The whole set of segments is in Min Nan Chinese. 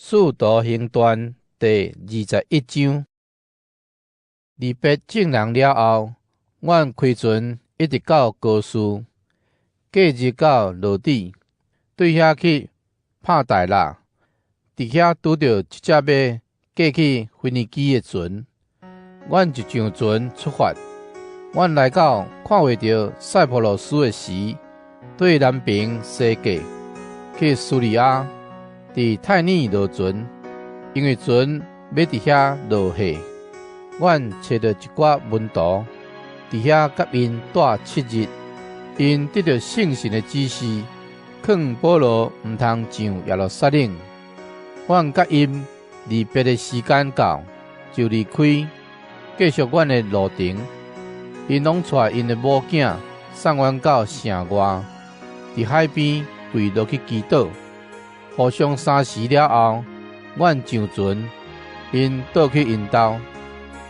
使徒行傳第21章，離別眾人了後，阮開船一直到高斯，隔日到羅底，對遐去帕大拉，佇遐拄著一隻欲過去腓尼基的船，阮就上船出發。阮來到看袂著塞浦路斯的時，對南爿西過去敘利亞。佇泰爾落船，因為船欲佇遐落貨。阮揣著一寡門徒，佇遐佮𪜶蹛7日。𪜶得著聖神的指示，勸保羅毋通上耶路撒冷。阮佮𪜶離別的時間到，就離開，繼續阮的路程。𪜶攏帶𪜶的某囝送阮到城外，佇海邊跪落去祈禱。互相三時了後，阮上船，𪜶倒去𪜶兜。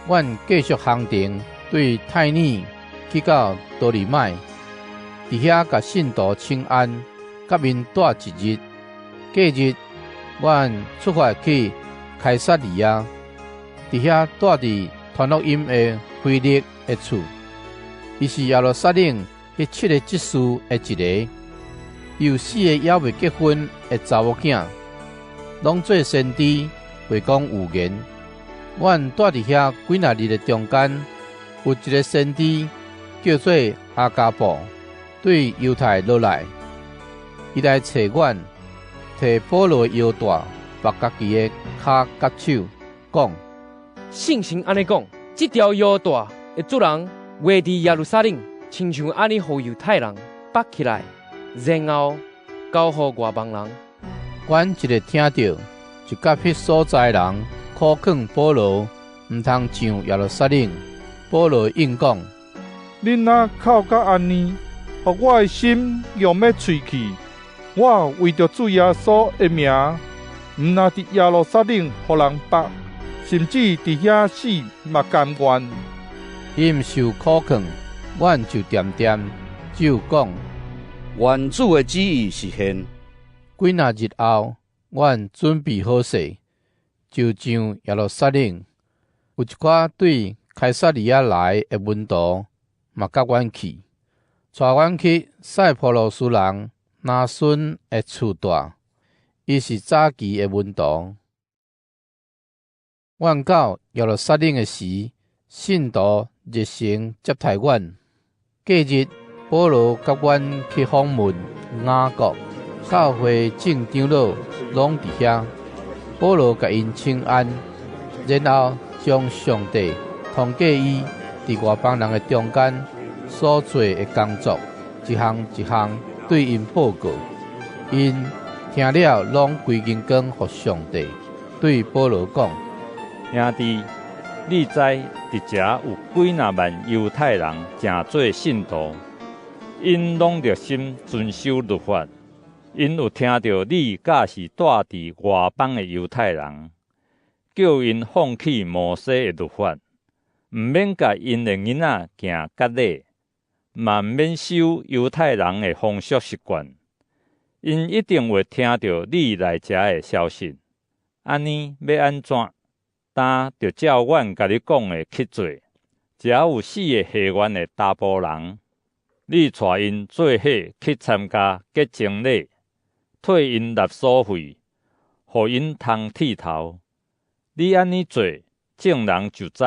阮繼續航程，對泰爾去到多利麥，佇遐共信徒請安，佮𪜶蹛一日。隔日，阮出發去凱撒利亞，佇遐蹛佇傳福音的腓力的厝。伊是耶路撒冷彼七个執事的一个。伊有四个猶未結婚的查某囝，攏做先知，會講預言。阮蹛佇遐幾若日的中間，有一个先知叫做亞迦布，對猶太落來，伊來揣阮，提保羅的腰帶縛家己的跤佮手，講：聖神按呢講，這條腰帶的主人會佇耶路撒冷，親像按呢予猶太人縛起來，然後交予外邦人。阮一个聽著，就佮彼所在人苦勸保羅，毋通上耶路撒冷。保羅應講：恁若哭甲按呢，予我的心用欲碎去。我為著主耶穌的名，毋若佇耶路撒冷予人縛，甚至佇遐死嘛甘願。𪜶受苦勸，阮就恬恬，只有講：願主的旨意實現。幾若日後，阮準備好勢，就上耶路撒冷。有一寡對凱撒利亞來的門徒嘛佮阮去，帶阮去塞浦路斯人拿孫的厝蹛，伊是早期的門徒。阮到耶路撒冷的時，信徒熱誠接待阮。隔日，保羅佮阮去訪問雅各，教會眾長老攏佇遐。保羅共𪜶請安，然後將上帝通過伊佇外邦人的中間所做的工作，一項一項對𪜶報告。𪜶聽了，攏歸榮光予上帝，對保羅講：兄弟，你知佇遮有幾若萬猶太人成做信徒，𪜶攏熱心遵守律法。𪜶有聽著你教示蹛佇外邦的猶太人，叫𪜶放棄摩西的律法，毋免共𪜶的囡仔行割禮，嘛毋免守猶太人的風俗習慣。𪜶一定會聽著你來遮的消息。按呢欲按怎？今就照阮共你講的去做。遮有四个下願的查埔人，你帶𪜶做伙去參加潔淨禮，退𪜶納所費，予𪜶通剃頭。你按呢做，眾人就知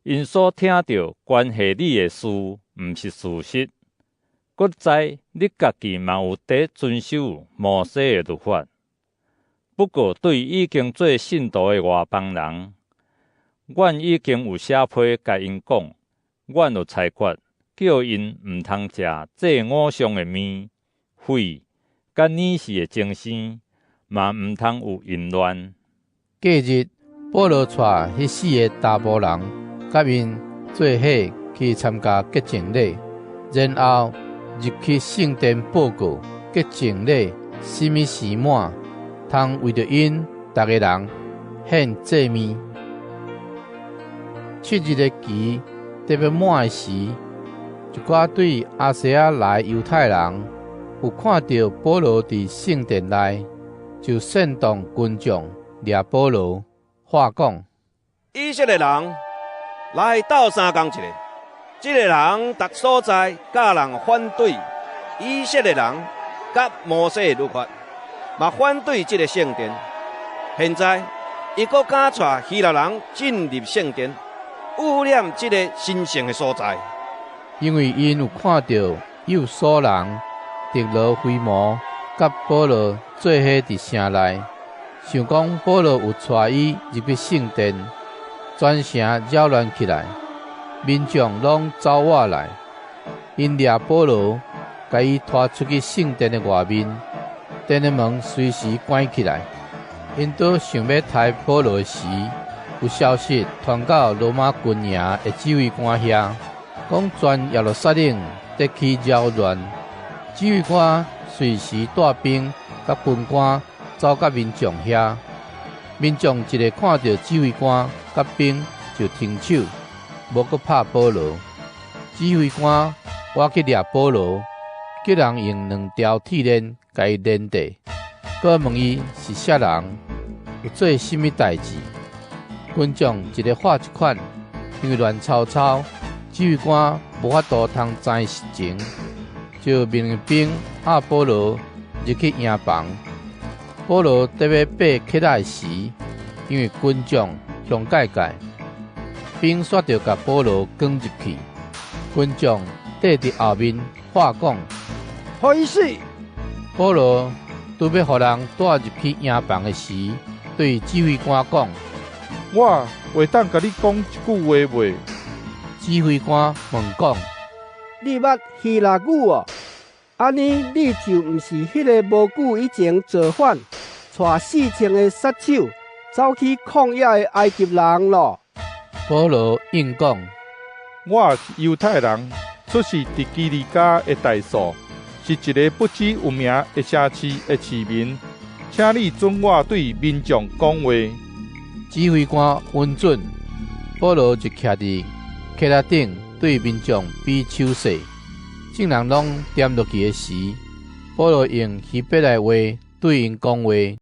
，𪜶所聽著關係你的事，毋是事實，閣知你家己嘛有佇遵守摩西的律法。不過，對已經做信徒的外邦人，阮已經有寫批共𪜶講，阮有裁決，叫𪜶毋通食祭偶像的物、血、佮女士的精生，嘛毋通有淫亂。隔日，保羅帶彼四个查埔人，佮𪜶做伙去參加潔淨禮，然後入去聖殿報告潔淨禮啥物時滿，通為著𪜶逐个人獻祭物。7日的期得欲滿的時，一寡對亞細亞來猶太人有看著保羅佇聖殿內，就煽動群眾掠保羅，喊講：以色列人，來鬥相共一下！這个人逐所在教人反對以色列人佮摩西的律法，嘛反對這个聖殿。現在，伊閣敢帶希臘人進入聖殿，污染這个神聖的所在。因為𪜶有看著以弗所人特羅非摩佮保羅做伙佇城內，想講保羅有帶伊入去聖殿，全城擾亂起來，民眾攏走倚來，𪜶掠保羅，共伊拖出去聖殿的外面，殿的門隨時關起來。𪜶拄想欲刣保羅時，有消息傳到羅馬軍營的指揮官遐，講全耶路撒冷咧起擾亂。指揮官隨時帶兵佮軍官走到民眾遐，民眾一下看著指揮官佮兵就停手，無閣拍保羅。指揮官倚去掠保羅，叫人用兩條鐵鏈共伊連著，閣問伊是啥人，有做啥物代誌。群眾一下喊這款，因為亂糟糟，指揮官無法度通知實情，就命令兵押保羅入去營房。保羅欲爬起來時，因為群眾向界界，兵煞著共保羅捲入去。群眾綴佇後面喊講：予伊死！保羅拄欲予人帶入去營房的時，對指揮官講：我會當共你講一句話袂？指揮官問講：你捌希臘語哦？按呢你就毋是彼个無久以前造反、帶4000个殺手走去曠野的埃及人囉？保羅應講：我是猶太人，出世佇基利家的大數，是一个不止有名的城市的市民。請你准我對民眾講話。指揮官允准，保羅就徛佇戛仔頂對民眾比手勢。眾人攏恬落去的時，保羅用希伯來話對𪜶講話。